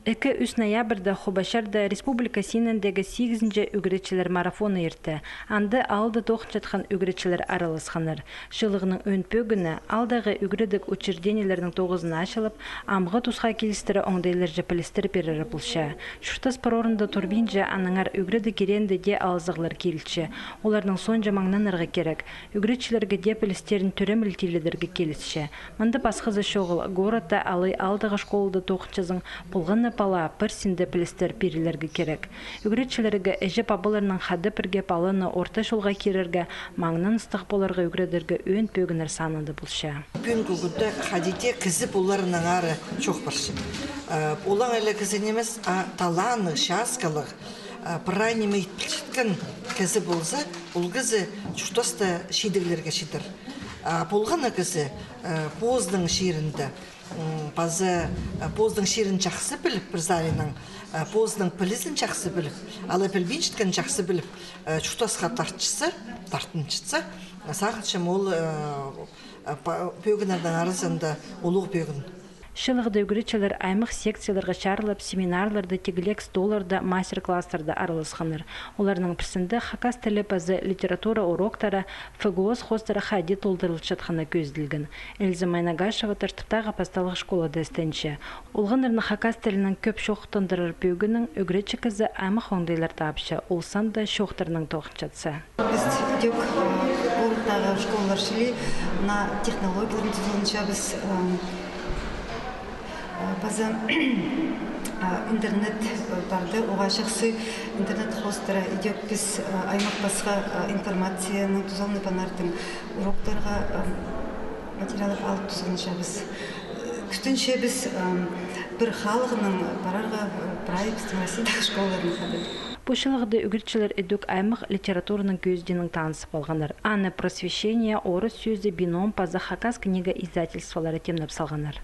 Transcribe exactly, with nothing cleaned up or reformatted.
Ікі-ӱс ноябрьда Хубашарда республика синіндегі сигізінҷі ӱгретчілер марафоны иртті. Анда аалда тоғынчатхан ӱгретчілер араласханнар. Чылығның ӧӧн пӧгіні аалдағы ӱгредіг учреждениелернің тоғызын ачылып, амғы тусха килістіре оңдайларҷа пілістер пирері полча. Чуртас пар орында турбинча, аннаңар ӱгредіг киреенде дее алызығлар килче. Оларның соонҷа маңнанарға кирек. Ӱгретчілерге дее пілістерін тӧреміл тилідерге килісче. Мында пасхазы чоғыл, городта алай аалдағы школада тоғынчазың, полған на пала пір синде пілістер пирілерге кирек. Ӱгретчілерге іҷе-пабаларнаң хада пірге паланы орта чолға кирерге, маңнаныстығ поларға ӱгредерге ӧӧн пӧгіннер санында полча. Пӱӱнгі кӱнде хайди дее кізі поларынаңар чоох парча. Э, олаң іле кізі нимес, а таланнығ, часкалығ, э, прай ниме ит пілчеткен кізі полза, ол кізі чуртаста чидіглерге читер. А полған на кізі, э, позының чирінде, м, паза, э, позының чирін чахсы піліп, пір саринаң, э, позының пілізін чахсы піліп, алай пілбинчеткенін чахсы піліп, э, чуртасха тартчатса, тартынчатса, сағынчам, ол, э, э, па-, пӧгіннернің аразында улуғ пӧгін. Чылығда ӱгретчілер аймах секцияларға чарылып, семинарларда, тігілек столларда, мастер-класстарда араласханнар. Оларның пірсінде хакас тілі паза литература уроктары ФГОС хоостыра хайди толдырылчатханы кӧзіділген. Эльза Майнагашева Тартыптағы пасталығ школада істенче. Олғаннарны хакас тілінең кӧп чоохтандырар пӧгіннең ӱгретчі кізі аймах оңдайлар таапча, ол санда чоохтарнаң тоғынчатса. Піс тӧк, э, городтағы школалар чіли на технологияларын тузаланчабыс, э, э, паза, э, интернет, э, парды, оға чахсы интернет хоостыра идӧк піс, э, аймах пасха, э, информацияның тузаланы панартын уроктарға, э, материаллар алып тузаланчабыс. Кӱстенчебіс, э, пір халығнаң парарға, э, прай пістің Россиядағы школаларның хада. Пу чылығда ӱгретчілер идӧк аймах литератураның кӧзідиинең танысып алғаннар. Аны «Просвещение», «Орыс сӧзі», «Бином» паза «Хакас книга» издательстволары тимнеп салғаннар.